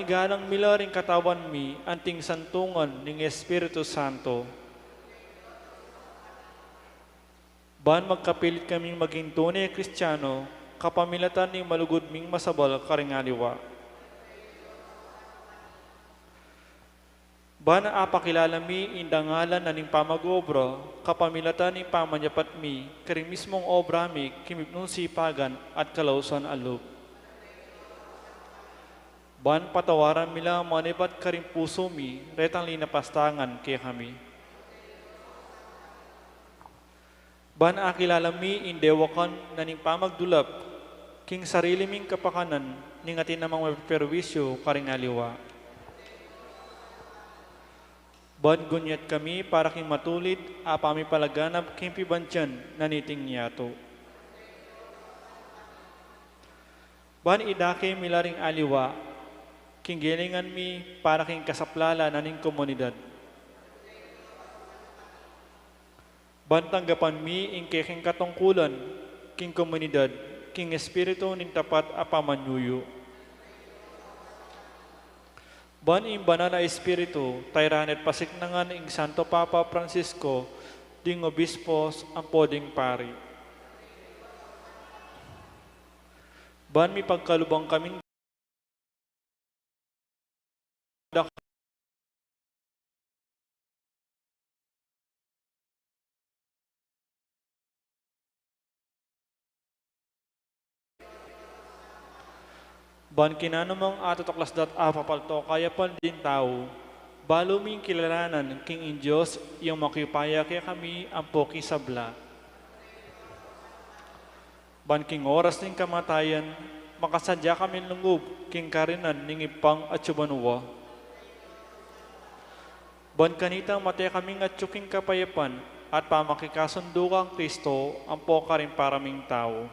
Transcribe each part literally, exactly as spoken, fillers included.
igalang mi la ring katawan mi anting santungan ning Espiritu Santo. Ban magkapilit kaming maging tune Kristiano, kapamilatan ning malugud ming masabal karing aliwa. Ban apakilala mi ing dangalan na ning pamag-obra, kapamilatan ning pamanyapat mi karing mismung obra mi king mipnung sipagan at kalausan a lub. Ban patawaran mi la manibat karing pusu mi retang linapastangan kekami. Ban akilala mi ing dewakan na ning pamagdulap king sarili ming kapakanan ning atin namang mapiperwisyu karing aliwa. Ban gunyat kami para king matulid a pamipalaganap king pibandian na niting yatu. Ban idake mi la ring aliwa king gelingan mi para king kasaplalan na ning komunidad. Ban tanggapan mi ing kekeng katungkulan king komunidad king espiritu ning tapat a pamanyuyu. Ban ing Banal a Espiritu tayran at pasiknangan ing Santo Papa Francisco, ding obispos ampo ding pari. Ban mipagkaluban kamin Ban king nanumang atutuklas dat apapalto kayapan ding tau, balu ming kilalanan king ing Dios yang makiupaya kekami ampo king sabla. Ban king oras ning kamatayan, makasadya kaming lungub king karinan ning Ibpang atyu banua. Ban kanita mate kaming atyu king kapayapan at pamakikasundu kang Kristo ampo karing para ming tau.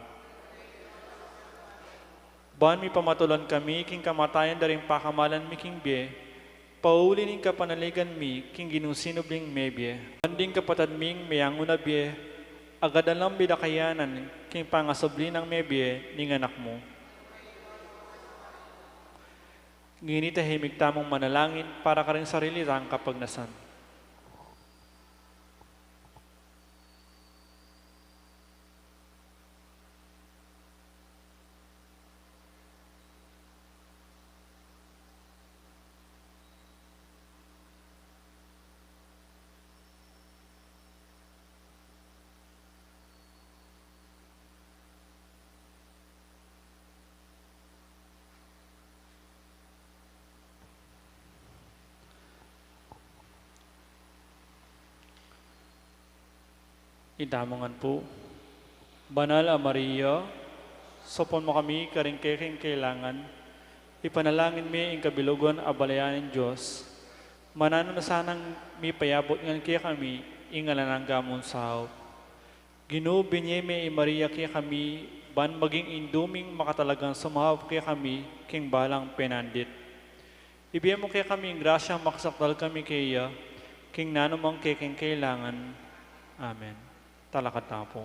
Ban mipamatulan kami king kamatayan da ring pakamalan mi king bie, pauli ning kapanaligan mi king Ginung sinubling mebie. Ban ding kapatad ming meyangu na bie, agad da lang milakayanan king pangasubli nang mebie ning Anak mu. Ngeni tahimik tamung manalangin para karing sarili tang kapagnasan. Itamu ngan pu. Banal a Maria, sopon mu kami karing kekeng kailangan, ipanalangin mi ing kabilugan a balayan ning Dios, mananu na sanang mipayabut ngan kekami ing alang angga mung saup. Ginu, binie me i Maria kekami, ban maging indu ming makatalagang sumaup kekami king balang penandit. Ibie mu kekami ing grasyang makasakdal kami keya, king nanumang kekeng kailangan. Amen. Talakad tamu pu.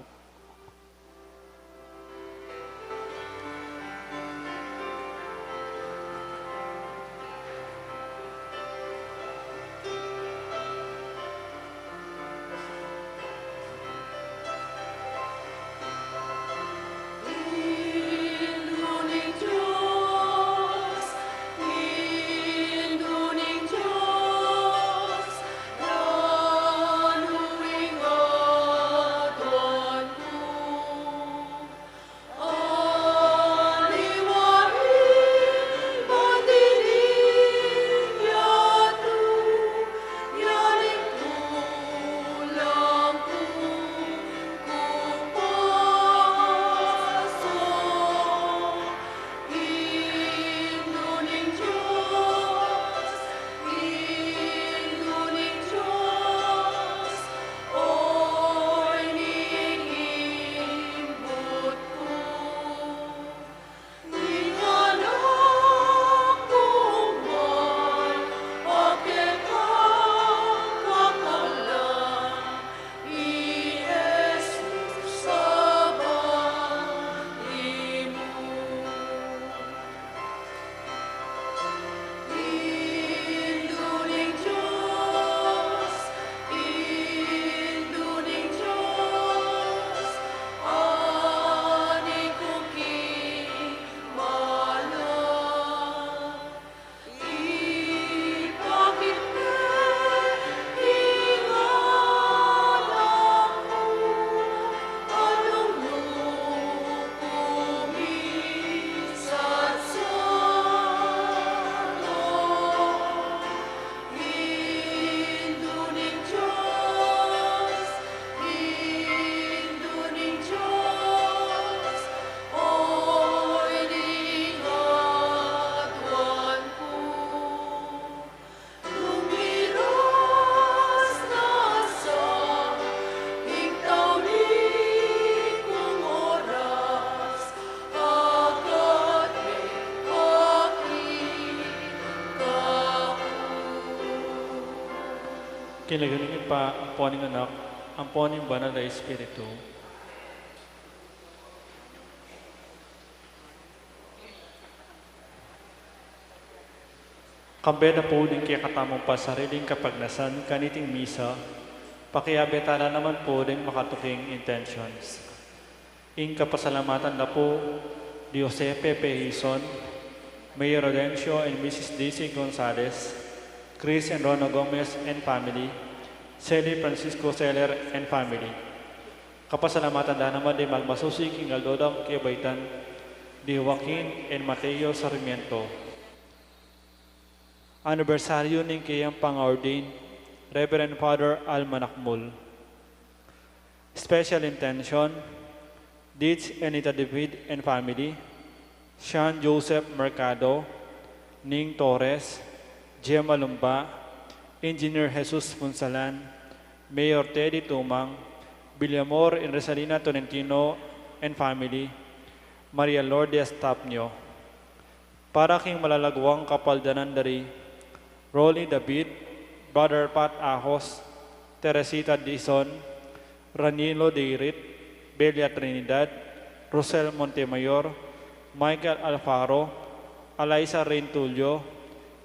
King lagyu ning Ibpa, ampo ning Anak, ampo ning Banal a Espiritu. Kambe na pu ding kekatamung pasariling kapagnasan kaniting misa, pakiabe tala naman pu ding makatuking intentions. Ing kapasalamatan da pu di Jose Pepe Hizon, Mayor Rodencio and Missus Daisy Gonzalez, Chris and Rona Gomez and family, Sally Francisco Seller and family. Kapasalamatan da naman di magmasusi king aldo dang kebaitan, di Joaquin and Mateo Sarmiento. Anibersaryu ning keyang pang-ordain, Reverend Father Alma Nakmul. Special intention, Ditch Enita David and family, Sean Joseph Mercado, Ning Torres, Gemma Lumba, Engineer Jesus Punsalan, Mayor Teddy Tumang, Villamor and Rosalina Tolentino and family, Maria Lourdes Tapnio. Para king malalaguang kapaldanan dari, Rolly David, Brother Pat Ahos, Teresita Dizon, Ranilo Deirit, Belia Trinidad, Rosel Montemayor, Michael Alfaro, Alaisa Reintulio,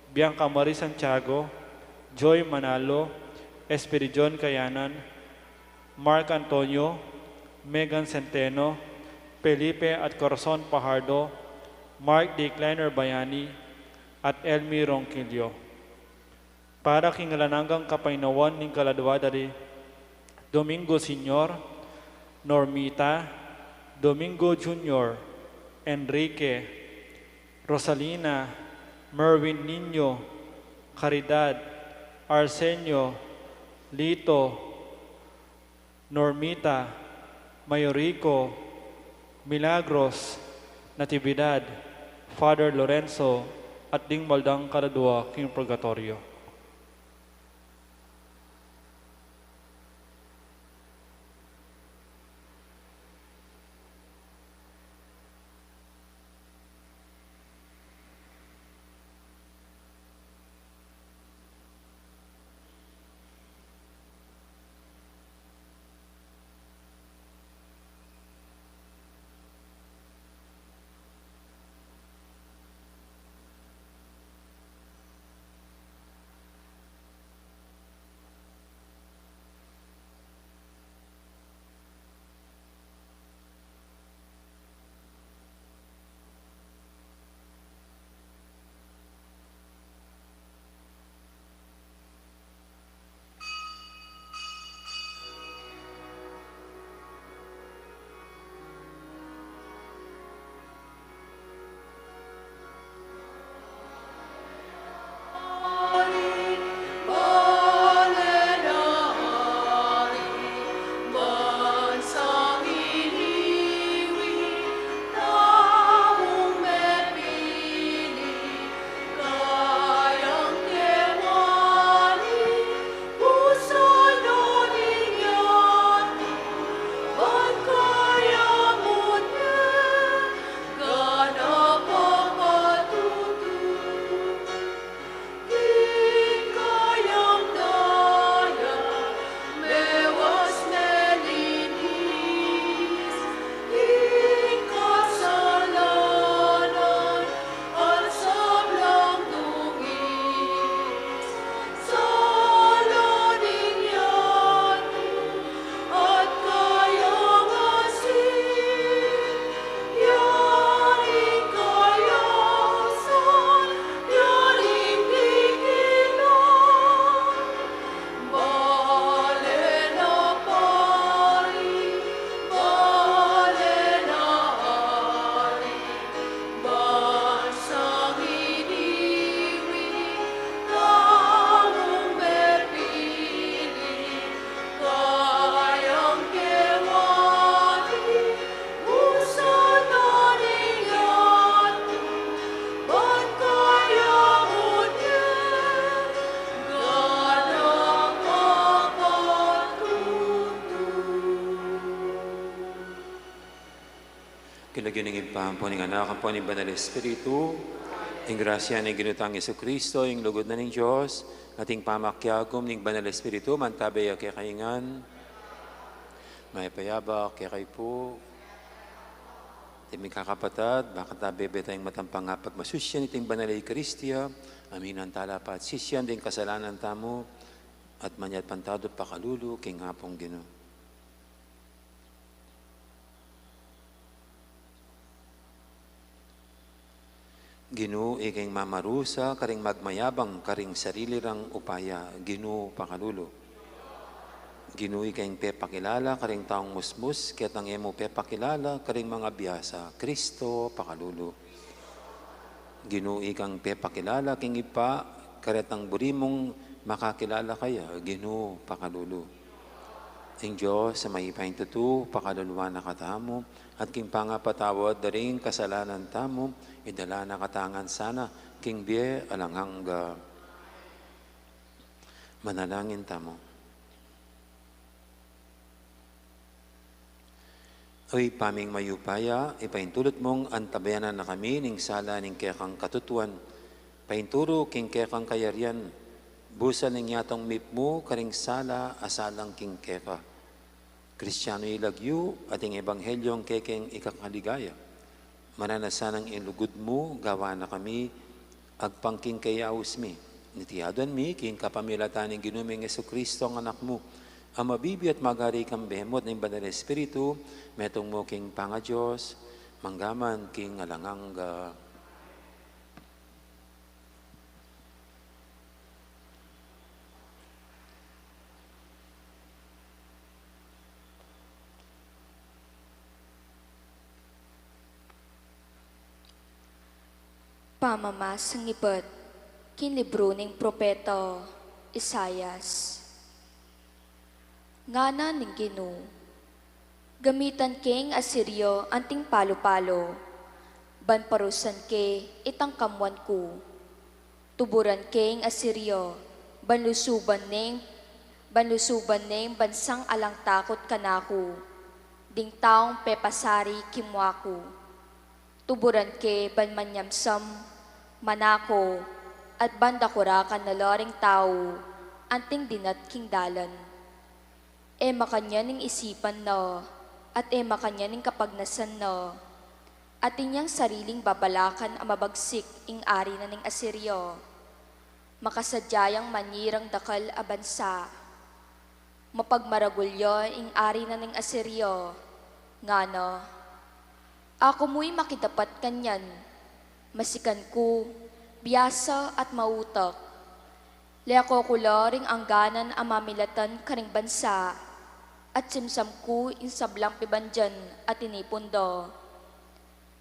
Bianca Marie Santiago, Joy Manalo, Espiridion Kayanan, Mark Antonio, Megan Centeno, Felipe at Corazon Pajardo, Mark D. Kleiner Bayani, at Elmi Ronquillo. Para king alang anggang kapaynawan ning kaladua dari, Domingo Senior, Normita, Domingo Junior, Enrique, Rosalina, Merwin Niño, Caridad, Arsenio, Lito, Normita, Mayorico, Milagros, Natividad, Father Lorenzo, at ding maldang kaladua king purgatoryo. King lagyu ning Ibpa, ampo ning Anak, ampo ning Banal Espiritu. Ing grasya ning Ginu tang Jesucristo, ing lugud na ning Dios, at ing pamakiagum ning Banal Espiritu, mantabe ya kekayu ngan. Mayap a abak kekayu pu. Iti mikakapatad, bakanta bebe tayang matampang pagmasusyan iting Banal a Eukaristia, aminan tala pa at sisian ding kasalanan tamu, at manyad pantadu pakalulu king Apung Ginu. Ginu, ika ing mamarusa karing magmayabang karing sarili rang upaya, Ginu, pakalulu. Ginu, ika ing pepakilala karing taung musmus ketang e mu pepakilala karing mangabiasa, Kristo, pakalulu. Ginu, ika ing pepakilala king Ibpa karetang buri mung makakilala kaya, Ginu, pakalulu. Ing Dios a mayupayang tutu, pakaluluan na katamu, at king pangapatawad da ring kasalanan tamu, idala na katamu ngan sana king bie alang angga. Manalangin tamu. O Ibpa ming mayupaya, ipaintulut mung antabayanan na kami ning sala ning kekang katutuan. Painturu king kekang kayarian, busal ning yatung mipmu karing sala a salang king keka. Kristiano i lagyu at ing ebanghelyo ing kekeng ikakaligaya. Mananu na sanang ing lugud mu, gawan na kami agpang king keyaus mi. Niti aduan mi king kapamilatan ning Ginu ming Jesucristo a Anak mu, a mabibie at magari kambe mu at ning Banal Espiritu, metung mu king pangaDios, mangga man king alang angga. Pamamasang ibat king libru ning propeta Isaias. Ngana ning Ginu, gamitan ke ing Asiria anting palu-palu, ban parusan ke itang kamuan ku. Tuburan ke ing Asiria, ban lusuban neng, ban lusuban neng bansang alang takut kanaku, ding taung pepasari kimua ku. Tuburan ke ban manyamsam, manako, at ban dakurakan na la ring tau anting dinat king dalan. E makanyan ing isipan na, at e makanyan ing kapagnasan na. Atin yang sariling babalakan a mabagsik ing ari na ning Asiria. Makasadya yang manyirang dakal a bansa. Mapagmaragul ya ing ari na ning Asiria, ngana, aku mu ing makidapat kanyan, masikan ku, biasa at mautak. Leko ku la ring angganan a mamilatan karing bansa, at simsam ku ing sablang pibandian a tinipun da.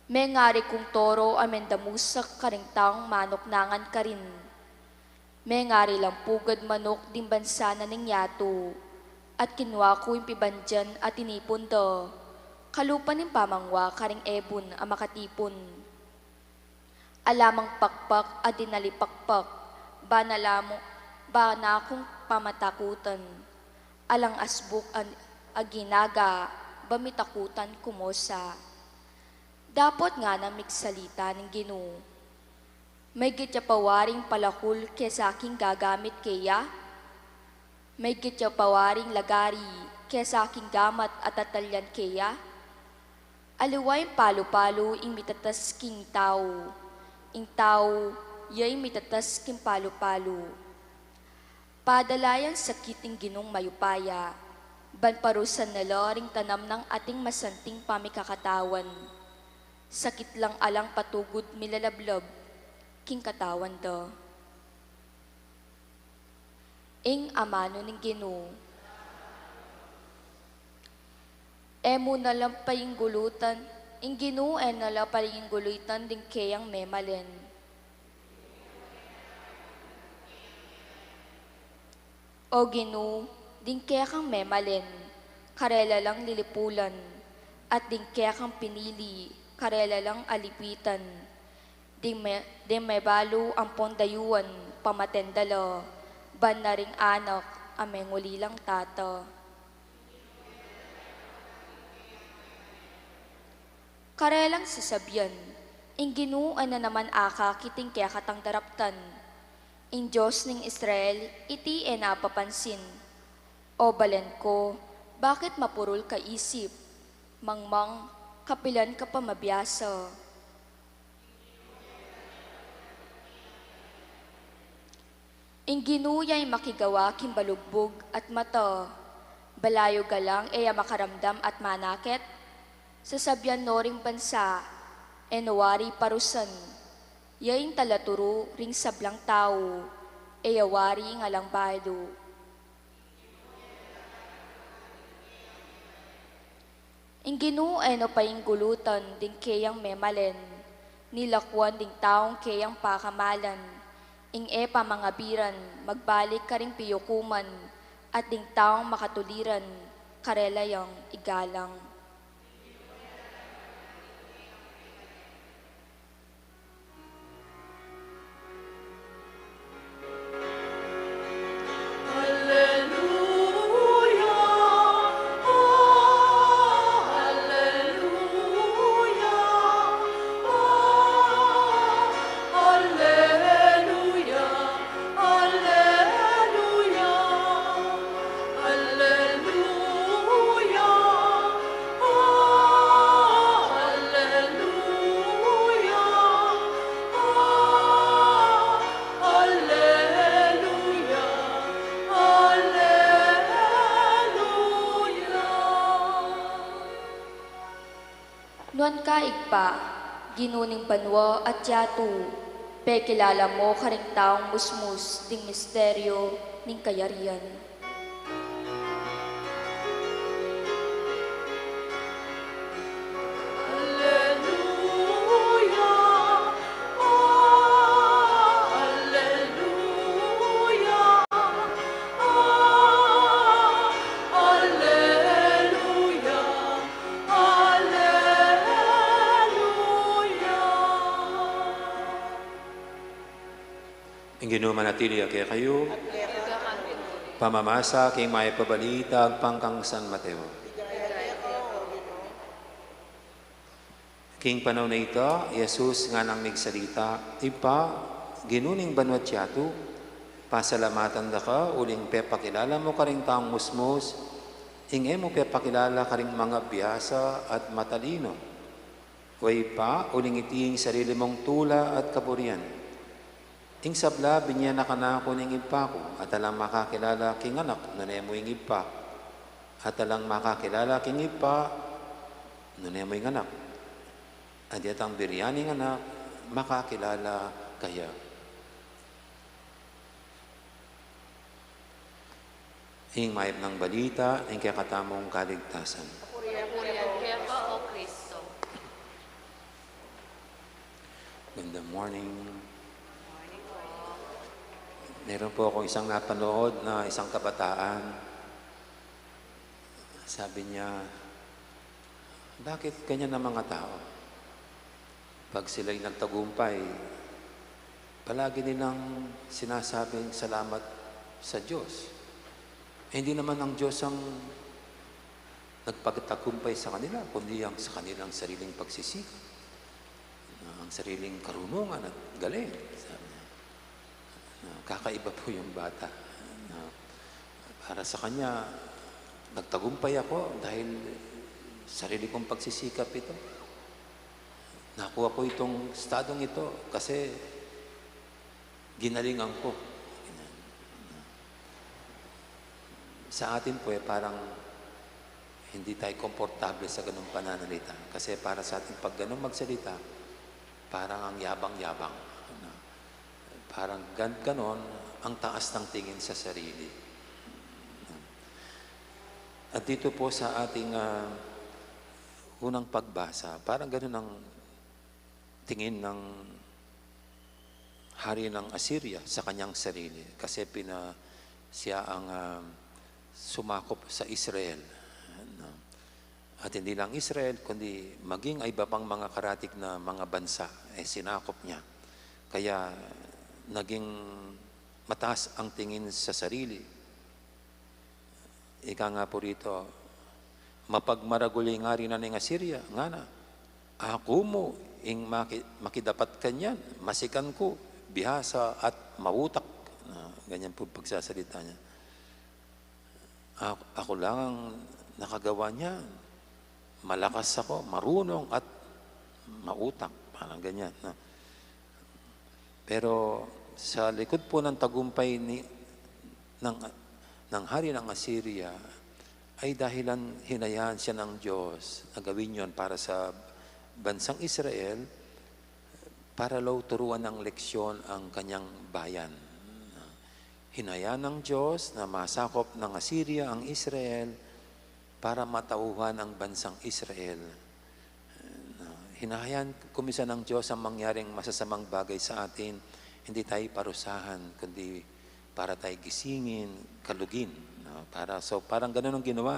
Mengari kung toro a mendamusak karing taung manuknangan karin. Mengari lang pugad manuk ding bansa na ning yatu, at kinua ku ing pibandian a tinipun da, kalupa ning pamangua karing ebun a makatipun. Ala mang pakpak a dinalipakpak, ba na la mu, ba na kung pamatakutan. Alang asbuk a, a ginaga, ba mitakutan kumosa. Dapot ngana migsalita ning Ginu. Maygit ya pa waring palakul kesa king gagamit keya? Maygit ya pa waring lagari kesa king gamat a tatalyan keya? Aliwa ing palu-palu ing mitatas king tau, ing tau ya ing mitatas king palu-palu. Padala yang sakit ing Ginung mayupaya, ban parusan na la ring tanam nang ating masanting pamikakatawan. Sakit lang alang patugud milalablab king katawan da. Ing amanu ning Ginu. E mu na lang painggulutan, ing Ginu e na la painggulutan ding keyang memalen. O Ginu, ding kekang memalen, karela lang lilipulan, at ding kekang pinili, karela lang alipitan. Ding me-, ding mebalu ampon dayuan, pamaten da la, ban na ring anak a mengulilang tata. Karelang sasabian, Ing Ginu e na naman akakit ing kekatang daraptan. Ing Dios ning Israel, iti e na apapansin. O balen ku, bakit mapurul ka isip? Mangmang, kapilan ka pa mabiasa? Ing Ginu ya ing makigawa king balugbug at mata, balayu galang e ya makaramdam at manakit. Sasabian no ring bansa, e no wari parusan. Ya ing talaturu ring sablang tau, e ya wari ing alang balu. Ing Ginu e no painggulutan ding keyang memalen, nilakuan ding taung keyang pakamalan, ing e pamangabiran, magbalik karing piyukuman, at ding taung makatuliran, karela yang igalang. Nuan ka, Ibpa, Ginu ning banua at yatu, pekilala mo karing taung musmus ding misteryu ning kayarian. Ing Ginu manatili ya kekayu. Pamamasa king mayap a balita agpang kang San Mateo. King panaun a ita, i Jesus nganang migsalita, Ibpa, Ginu ning banua't yatu, pasalamatan da ka uling pepakilala mu karing taung musmus ing e mu pepakilala karing mangabiasa at matalinu. O Ibpa, uling iti ing sarili mung tula at kaburian. Ing sabla, binie na kanaku ning Ibpa ku, at alang makakilala king Anak, nune mu ing Ibpa. At alang makakilala king Ibpa, nune mu ing Anak. At detang birian ning Anak, makakilala kaya. Ing mayap nang balita ning kekatamung kaligtasan. Papurian keka, O Kristo. Gandang morning. Morning po. Meron po akong isang napanood na isang kabataan. Sabi niya, "Bakit ganyan ang mga tao? Pag sila'y nagtagumpay, palagi nilang sinasabing salamat sa Diyos. Eh, hindi naman ang Diyos ang nagpagtagumpay sa kanila, kundi ang sa kanilang sariling pagsisikap, ang sariling karunungan at galing," sabi niya. Ah, kakaiba po yung bata. Ah, para sa kanya, "Nagtagumpay ako dahil sarili kong pagsisikap ito. Nakuha ko itong estadong ito kasi ginalingan ko." Sa atin po, eh, parang hindi tayo komportable sa ganung pananalita. Kasi para sa atin, pag ganun magsalita, parang ang yabang-yabang. Ano? Parang gan-, ganon ang taas ng tingin sa sarili. At dito po sa ating, ah, unang pagbasa, parang ganon ang tingin ng hari ng Assyria sa kanyang sarili, kasi pina-, siya ang, ah, sumakop sa Israel. Ano? At hindi lang Israel, kundi maging ay iba pang mga karatig na mga bansa, eh, sinakop niya. Kaya naging mataas ang tingin sa sarili. Ika nga po rito, "Mapagmaragul ing ari na ning Assyria," ngana. "Aku mu, ing maki-, makidapat kanyan, masikan ku, bihasa at mautak. Na, ganyan po pagsasalita niya. A-, ako lang ang nakagawa niyan. Malakas ako, marunong at mautak. Parang ganyan, no? Pero sa likod po ng tagumpay ni, ng, ng hari ng Assyria, ay dahilan hinayaan siya ng Diyos na gawin yon para sa bansang Israel, para daw turuan ng leksyon ang kanyang bayan. Hinayaan ng Diyos na masakop ng Assyria ang Israel para matauhan ang bansang Israel. Hinahayaan ko minsan ng Diyos ang mangyaring masasamang bagay sa atin, hindi tayo parusahan, kundi para tayo gisingin, kalugin, no? Para, so, parang ganun ang ginawa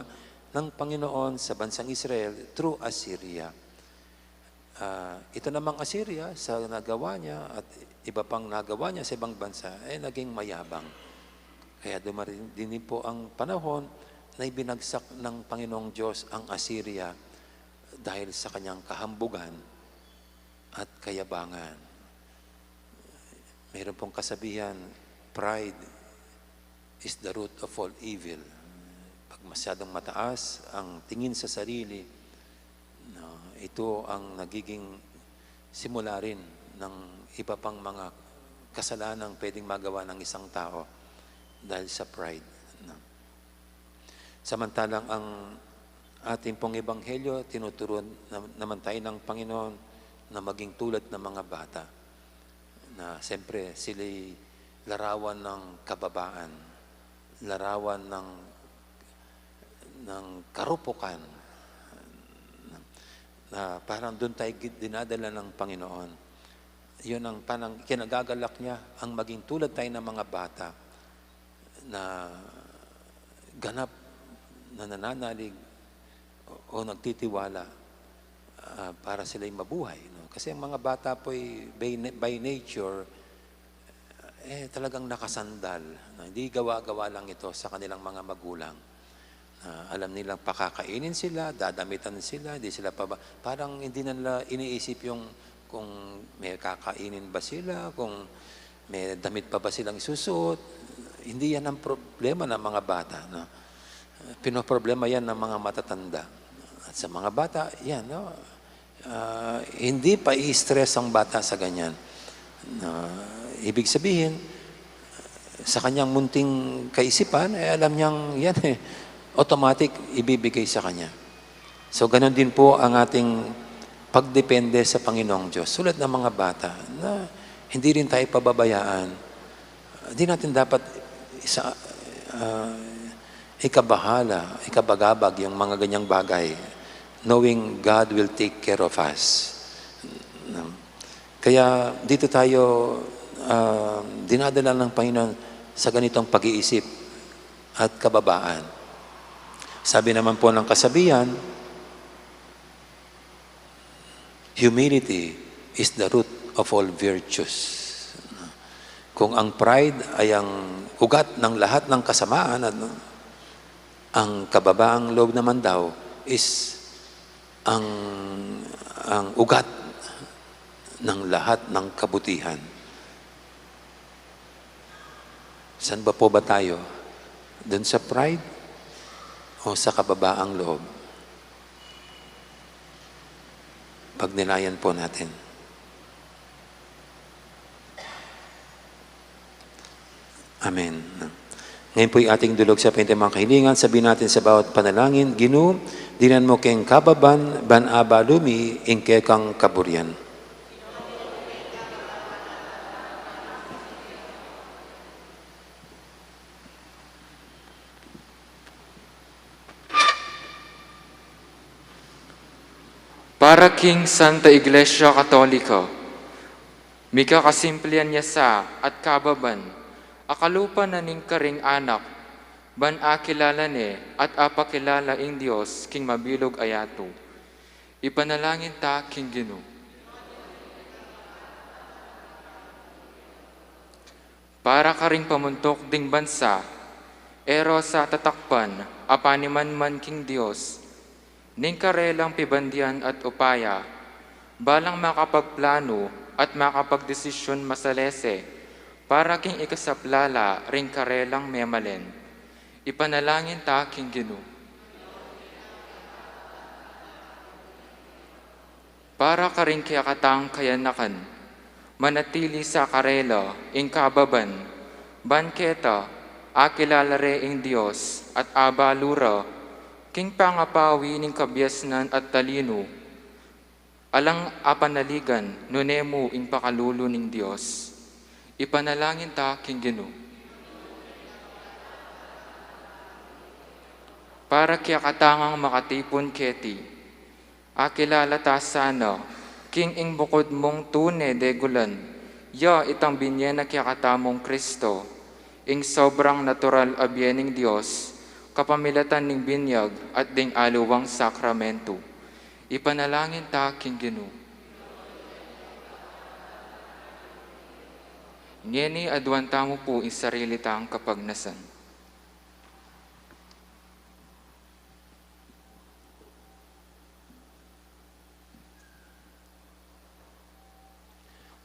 ng Panginoon sa bansang Israel through Assyria. Ah, ito namang Assyria, sa nagawa niya at iba pang nagawa niya sa ibang bansa, eh, naging mayabang. Kaya dumating din po ang panahon na ibinagsak ng Panginoong Diyos ang Assyria dahil sa kanyang kahambugan at kayabangan. Mayroon pong kasabihan, "Pride is the root of all evil." Pag masyadong mataas ang tingin sa sarili, no, ito ang nagiging simula rin ng iba pang mga kasalanang pwedeng magawa ng isang tao dahil sa pride, no? Samantalang ang ating pong ebanghelyo, tinuturo na-, naman tayo ng Panginoon na maging tulad ng mga bata, na siyempre sila'y larawan ng kababaan, larawan ng, ng karupukan, na parang doon tayo gi-, dinadala ng Panginoon. Yun ang parang kinagagalak niya, ang maging tulad tayo ng mga bata na ganap na nananalig o, o nagtitiwala, ah, para sila'y mabuhay, no? Kasi ang mga bata po'y by na-, by nature, eh, talagang nakasandal, no? Hindi gawa-gawa lang ito sa kanilang mga magulang. Ah, alam nilang pakakainin sila, dadamitan sila, hindi sila paba-, parang hindi na nila iniisip yung kung may kakainin ba sila, kung may damit pa ba silang isusuot. Hindi yan ang problema ng mga bata, no? Pinoproblema yan ng mga matatanda. At sa mga bata, yan, no? Ah, hindi pa i-stress ang bata sa ganyan. Na, ibig sabihin, sa kanyang munting kaisipan, eh, alam niyang yan, eh, automatic ibibigay sa kanya. So, ganun din po ang ating pagdepende sa Panginoong Diyos. Tulad ng mga bata, na hindi rin tayo pababayaan. Hindi natin dapat isa, ah, ikabahala, ikabagabag yung mga ganyang bagay, knowing God will take care of us. Kaya dito tayo, ah, dinadala ng Panginoon sa ganitong pag-iisip at kababaan. Sabi naman po ng kasabihan, "Humility is the root of all virtues." Kung ang pride ay ang ugat ng lahat ng kasamaan, at ang kababaang loob naman daw is ang, ang ugat ng lahat ng kabutihan. Saan ba po ba tayo? Dun sa pride o sa kababaang loob? Pagnilayan po natin. Amen. Ngayon po'y ating dulog sa pente mga kahilingan. Sabihin natin sa bawat panalangin, "Ginu, dinan mu keng kababan, ban abalu mi ing kekang kaburian." Para king Santa Iglesia Katolika, mikakasimplian ya sa at kababan, akalupa na ning karing anak, ban akilala ne at apakilala ing Dios king mabilug a yatu. Ipanalangin ta king Ginu. Para karing pamuntuk ding bansa, e ro sa tatakpan a panimanman king Dios, ning karelang pibandian at upaya, Balang makapagplanu at makapagdesisyun masalese para king ikasaplala ring karelang memalen. Ipanalangin ta king Ginu. Para karing kekatang kayanakan, manatili sa karela ing kababan, ban keta akilala re ing Dios at abalu ra king pangapawi ning kabiasnan at talinu, alang apanaligan nune mu ing pakalulu ning Dios. Ipanalangin ta king Ginu. Para kekatang makatipun keti, akilala ta sana king ing bukud mung tune degulan ya itang binye na kekatamung Kristo, ing sobrang natural a bie ning Dios, kapamilatan ning binyag at ding aliwang sakramentu. Ipanalangin ta king Ginu. Ngeni aduan tamu pu ing sarili tang kapagnasan.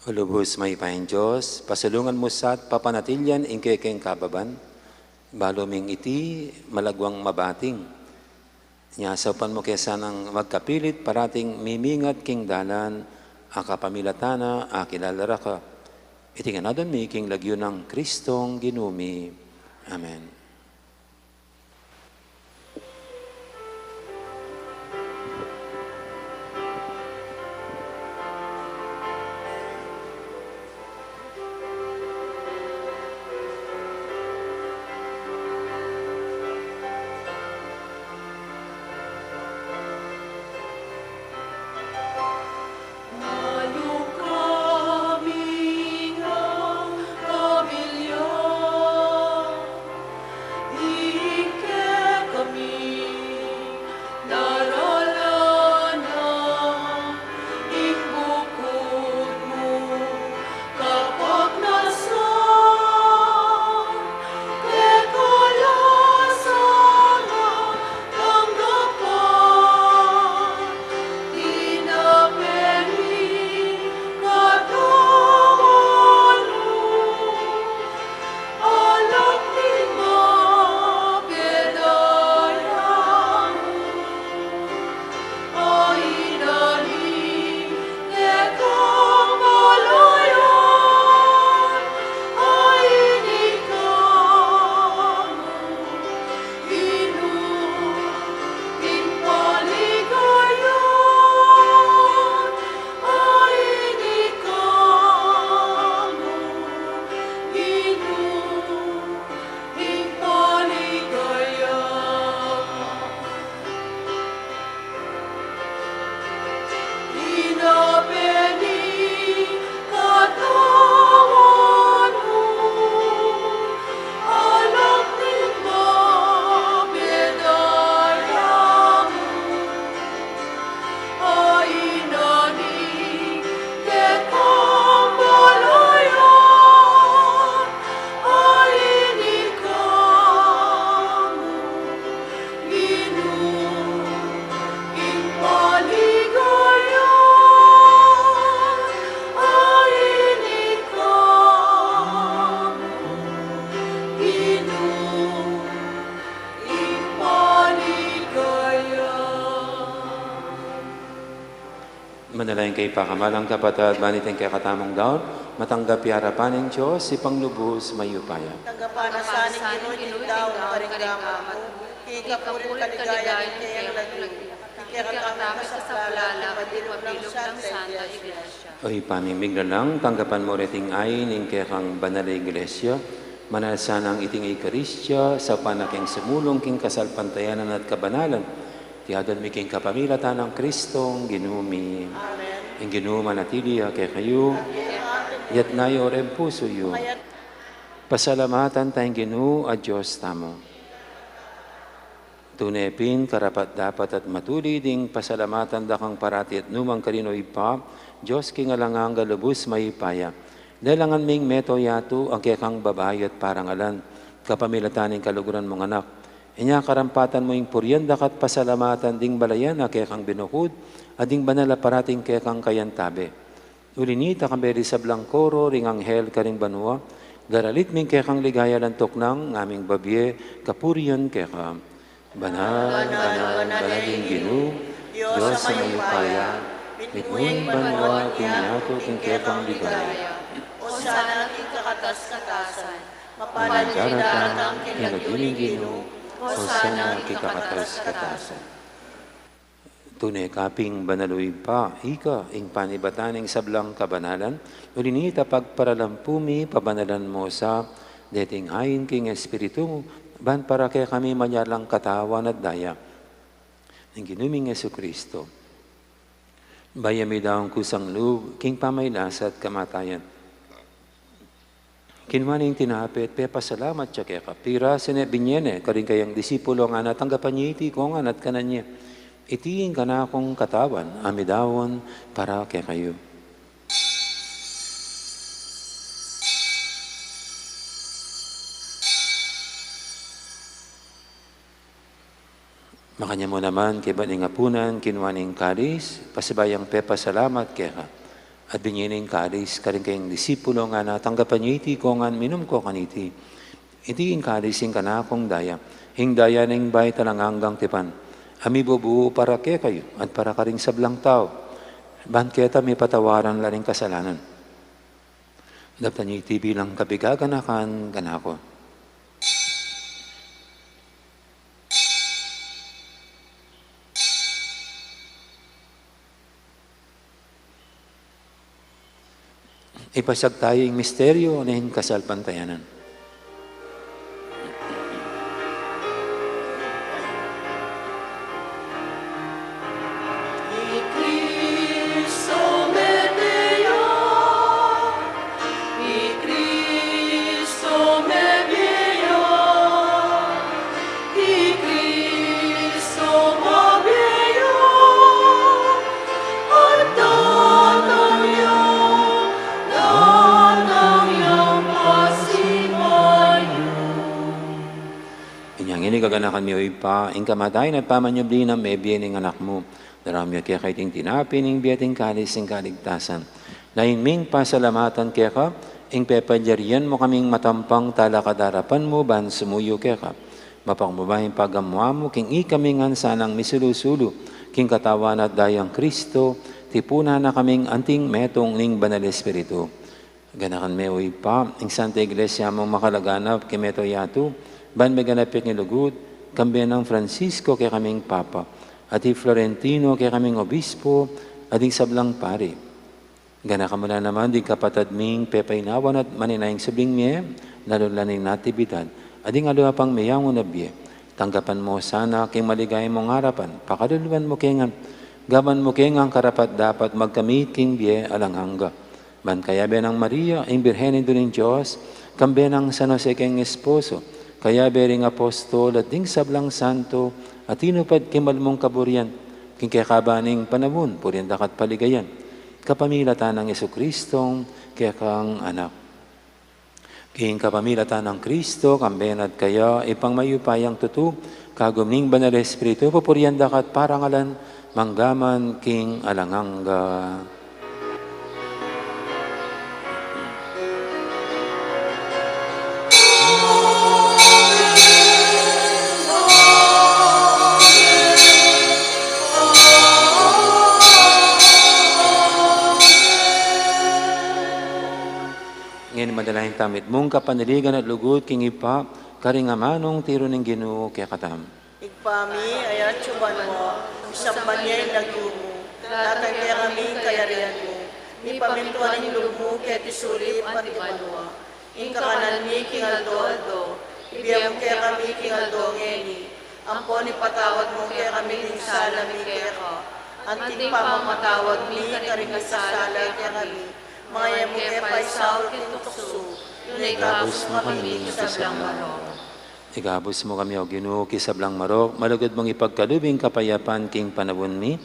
O lubus mayupayang Dios, pasalungan mu sa at papanatilian ing kekeng kababan, balu ming iti malagwang mabating. Nya saupan mu ke sanang magkapilit parating mimingat king dalan a kapamilatan na akilala ra ka. Iti ngan adwan mi king lagyu nang Kristong Ginu mi. Amen. Manalangin kayu, pakamalan kung kapatad, ban iting kekatamung daun matanggap ya arapan ning Dios, Ibpang lubus mayupaya. Tanggapan na sa ning Ginu iting daun karing gamat mu, king kapurian at kaligayan ning keyang lagyu, king kekatamung kasaplalan at king mabilug nang Santa Iglesia. O Ibpa ming miglalang, tanggapan mu reting ain ning kekang banal a Iglesia, manalasa nang iting Eukaristia saupan na king sumulung king kasalpantayanan at kabanalan, iti adwan mi king kapamilatan nang Kristong Ginu mi. Amen. Ing Ginu manatili ya kekayu. Itas yu ring pusu yu. Pasalamatan taya ing Ginu a Dios tamu. Tune pin karapat-dapat at matulid ing pasalamatan da kang parati at nu man karin, O Ibpa, Dios king alang angga, lubus mayupaya. Lelangan ming meto yatu ing kekang babayu at parangalan, kapamilatan ning kaluguran mung Anak, Inya karampatan mu ing purian daka at pasalamatan ding balayan a kekang binukud, at ding banal a parating kekang kayantabe. Uli nita, kambe ding sablang koro ring anghel karing banua, daralit mi ing kekang ligaya, lantuk nang ngaming babie kapurian keka. Banal, banal, banal ing Ginu, Dios a mayupaya, mitmu ing banua at ing yatu king kekang ligaya. Osana king kakatas-katasan. Mapalad ya ing daratang king lagyu ning Ginu. Osana king kakatas-katasan. Tune ka pin banal, o Ibpa, ika ing panibatan ning sablang kabanalan, uli nita pagparalan pu mi, pabanalan mu sa deting hain king Espiritu mu, ban para kekami maging katawan at daya ning Ginu ming Jesucristo. Bayu ya midaun kusang lub king pamagkasakit at kamatayan, kinua ne ing tinape at pepasalamat ya keka, pirasu ne, binie ne karing kayang disipulo, ngana, tanggapan ye iti kongan at kanan ye. Iti ing kanakung katawan a midaun para kekayu. Makanyan mu naman, kaybat ning apunan, kinua ne ing kalis, pasibayu yang pepasalamat keka, at binie ne ing kalis karing kayang disipulo, ngana, tanggapan ye iti kongan, minum ko kaniti. Iti ing kalis ning kanakung daya, ing daya ning bayu at alang anggang tipan, a mibubu para kekayu at para karing sablang tau, ban keta mipatawaran la ring kasalanan. Daptan ye iti bilang kabiganakan kanaku. Ipasiag tamu ing misteryu ning kasalpantayanan. I Kristo mabie ya, at datang ya, datang yang pasibayu. Inya ngeni gaganakan mi, o Ibpa, ing kamatayan at pamanyubli nang mebie ning Anak mu. Daraun mi keka iting tinape ning bie at ing kalis ning kaligtasan. Lain ming pasalamatan keka ing pepalyarian mu kaming matampang talakad king arapan mu ban sumuyu keka. Mapakubaya ing pagamu-amu mu king ikami ngan sanang misulu-sulu king katawan at dayang Kristo, tipunan na kaming anting metung ning Banal Espiritu. Ganakan me, o Ibpa, ing Santa Iglesia mung makalaganap king mabilug a yatu, ban meganap ya king lugud, kambe nang Francisco kekaming Papa, at i Florentino kekaming Obispo, at ding sablang pari. Ganakan mu la naman ding kapatad ming pepainawa at maninayang subling mie, lalu la ning Natividad, at ding aliwa pang meyangu na bie. Tanggapan mu sana king maligaya mung arapan, pakaluluan mu ke ngan, gawan mu ke ngan karapat-dapat magkamit king bie alang angga. Ban kayabe nang Maria, ing Birhen Indu ning Dios, kambe nang San Jose keng esposo, kayabe ring apostol at ding sablang santo a tinupad king mal mung kaburian, king kekaban ning panaun, purian da ka at paligayan, kapamilatan nang Jesucristong kekang Anak. King kapamilatan nang Kristo, kambe na at kaya, Ibpang mayupayang tutu, kagum ning Banal Espiritu, pupurian da ka at parangalan, mangga man king alang angga. Ngeni manalangin tamu mitmung kapanaligan at lugud king Ibpa, karing amanung tiru ning Ginu kekatamu. Ibpa mi, atsu ka banua, misamban ya ing lagyu mu, datang kekami ing kayarian mu, mipamintuan ing lub mu keti sulip anti banua. Ing kakanan mi king aldo-aldo, ibie mu kekami king aldo ngeni, ampon ipatawad mu kekami ding sala mi keka, anti ing pamamatawad mi karing mikasala kekami, manga e mu ke paisaul king tuksu, nune ikabus mu kami king sablang marok. Ikabus mu kami, O Ginu, king sablang marok, malugud mung ipagkalub ing kapayapan king panaun mi,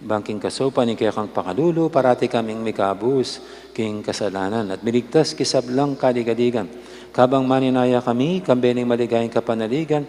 ban king kasaupan ning kekang pakalulu, parati kaming mikabus king kasalanan at miligtas king sablang kaligaligan. Kabang maninaya kami, kambe ning maligayang kapanaligan,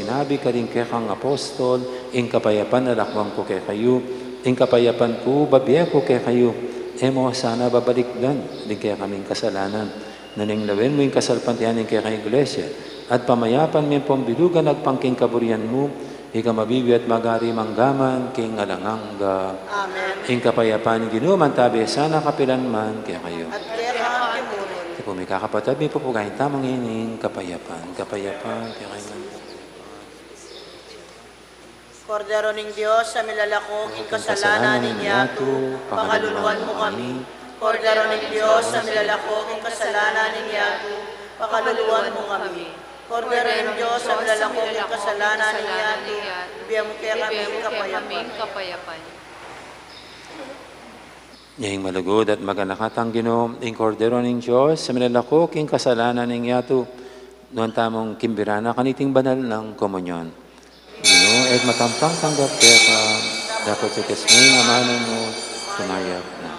sinabi karing kekang apostol, ing kapayapan lakuan ku kekayu, ing kapayapan ku bibie ku kekayu, e mu sana babalikdan ding kekaming kasalanan, nune lawen mu ing kasalpantayanan ning kekang Iglesia, at pamayapan ming pambilugan agpang king kaburian mu, ika a mabibie at magari mangga man king alang angga. Amen. Ing kapayapan ning Ginu mantabi sana kapilan man kekayu. At keka mu rin. Iti pu, mikakapatad, mipupugayan tamu ing kapayapan. Kapayapan, kekayu man. Kordero ning Dios, a milalako king kasalanan ning yatu, pakaluluan mu kami. Kordero ning Dios, a milalako king kasalanan ning yatu, pakaluluan mu kami. Kordero ning Dios, a milalako king kasalanan ning yatu, ibie mu kekami ing kapayapan. Ing malugud at maganakang Ginu, ing Kordero ning Dios, a milalako king kasalanan ning yatu, nuan tamung kimbira na kaniting banal nang komunyon. Ginu, e ku matampang tanggap keka, dapot sa ikatas mu ing amanu mu, kumayap na.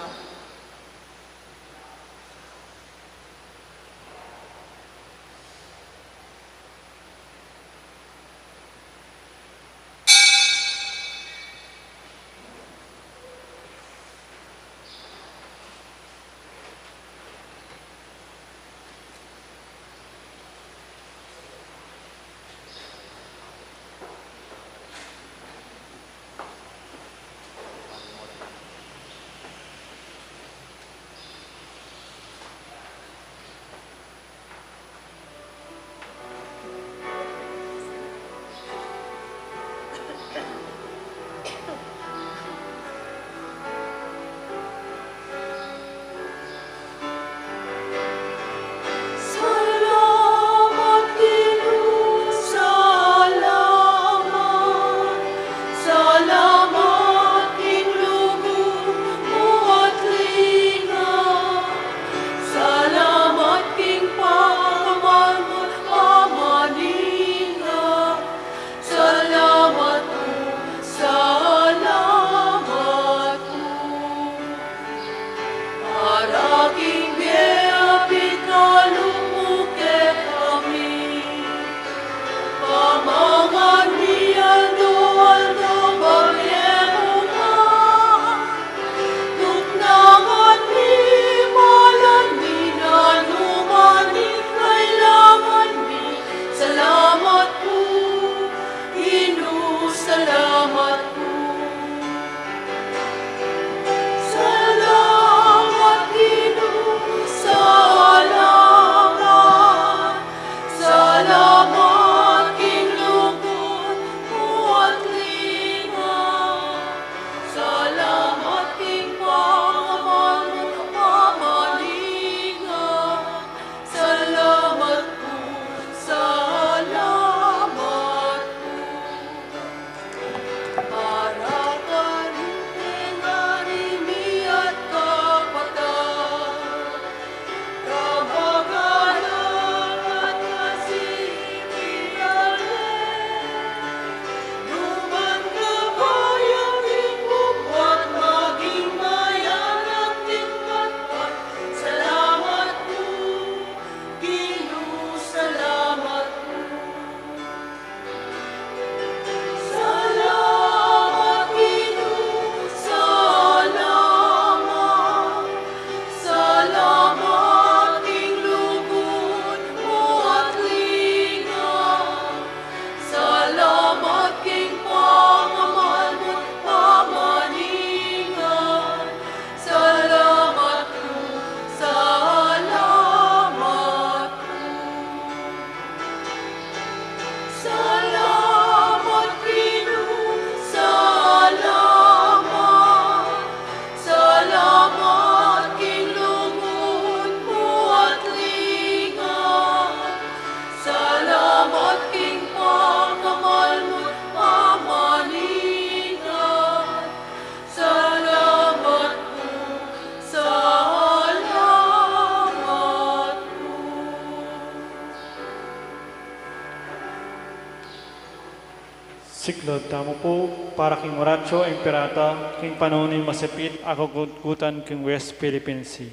Lugud tamu pu para king Oratio Imperata, king panaun ning masipit a kagutgutan king West Philippine Sea.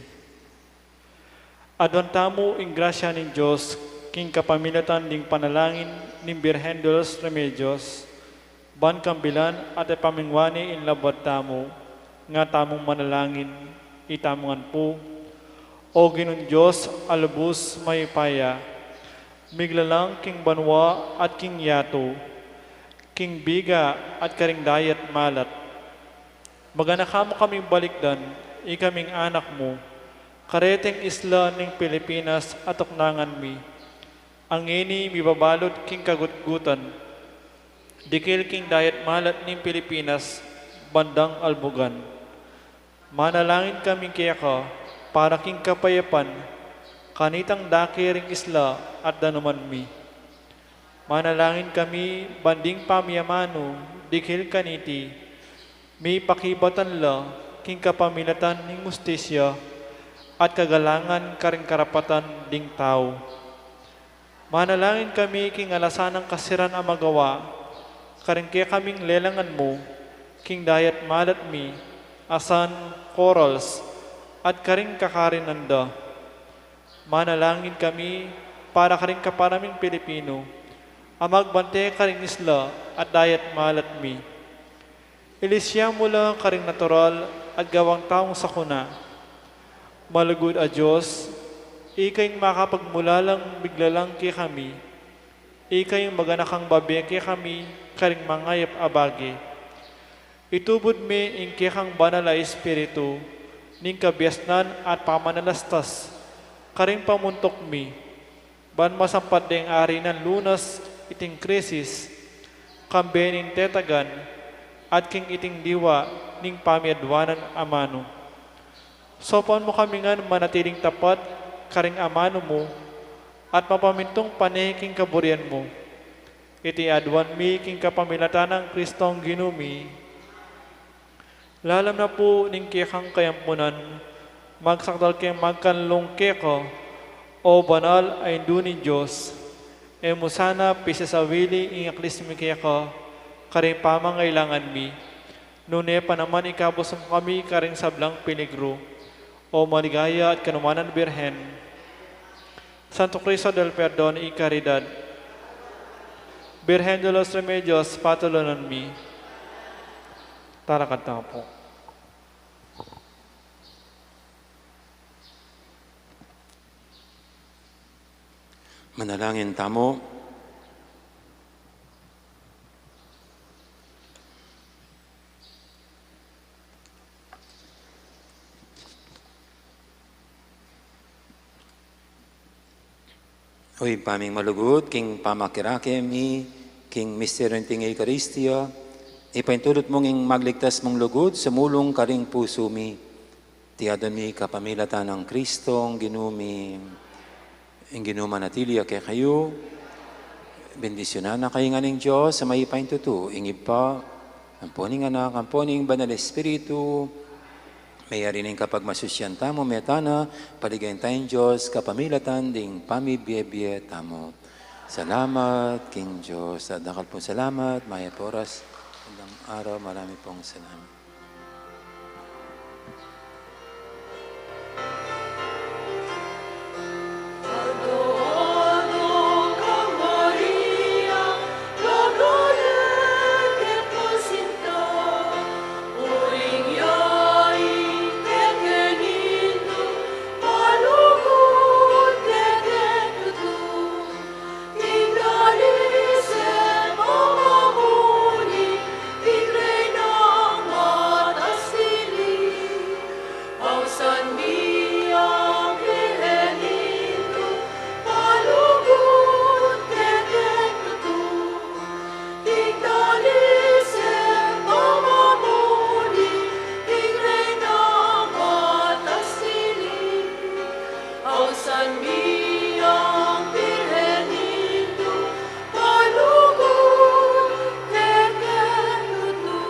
Aduan tamu ing grasya ning Dios king kapamilatan ding panalangin ning Birhen de los Remedios, ban kambilan at ipamingwani ing labuad tamu, nga tamung manalangin, itamu ngan pu. O Ginung Dios a lubus mayupaya, miglalang king banua at king yatu, king biga at karing dayat malat. Maganaka mu kaming balikdan, ikaming anak mu, kareting isla ning Pilipinas a tuknangan mi. Ngeni mibabalud king kagutgutan, dikil king dayat malat ning Pilipinas bandang albugan. Manalangin kami keka para king kapayapan kanitang dake ring isla at danuman mi. Manalangin kami ban ding pamiamanu dikil kaniti, mipakibatan la king kapamilatan ning hustisya at kagalangan karing karapatan ding tau. Manalangin kami king alasan nang kasiran a magawa karing kekaming lelangan mu king dayat malat mi, asan corals at karing kakarinan da. Manalangin kami para karing kapara ming Pilipino a magbante karing isla at dayat malat mi. Ilisya mu la karing natural at gawang taung sakuna. Malugud a Dios, ika ing makapagmulalang miglalang kekami, ika ing maganakang babe kekami karing mangayap a bage. Itubud mi ing kekang Banal a Espiritu ning kabiasnan at pamanalastas karing pamuntuk mi, ban masampat deng ari nang lunas iting krisis, kambe ning tetagan at king iting diwa ning pamiaduanan amanu. Saupan mu kami ngan manatiling tapat karing amanu mu at mapamintung pane king kaburian mu. Iti aduan mi king kapamilatan nang Kristong Ginu mi. Lalam na pu ning kekang kayampunan, magsakdal keng magkanlung keka, o banal a Indu ning Dios. E mu sana pisasawili ing aklis mi keka karing pamangailangan mi, nune pa naman ikabus mu kami karing sablang peligru, o maligaya at kanumanang Birhen. Santo Cristo del Perdon y Caridad, Birhen de los Remedios, patulunan mi. Talakad tamu pu. Manalangin tamu. O Ibpa ming malugud, king pamakirake mi king misteryu ning Eukaristia, ipaintulud mu ing magligtas mung lugud sumulung karing pusu mi. Iti aduan mi kapamilatan nang Kristong Ginu mi. Ing Ginu manatili ya kekayu. Bendisyunan na kayu ngan ning Dios a mayupayintutu, ing Ibpa, ampo ning Anak, ampo ning Banal Espiritu. Meyari ning kapagmasusyan tamu, meta na, paligayan taya ing Dios kapamilatan ding pamibiebie tamu. Salamat king Dios. Dakal pung salamat, mayap a oras, magandang araw, marami pong salamat. Ausan mi ang Birhen Indu, palugud kekeng tutu.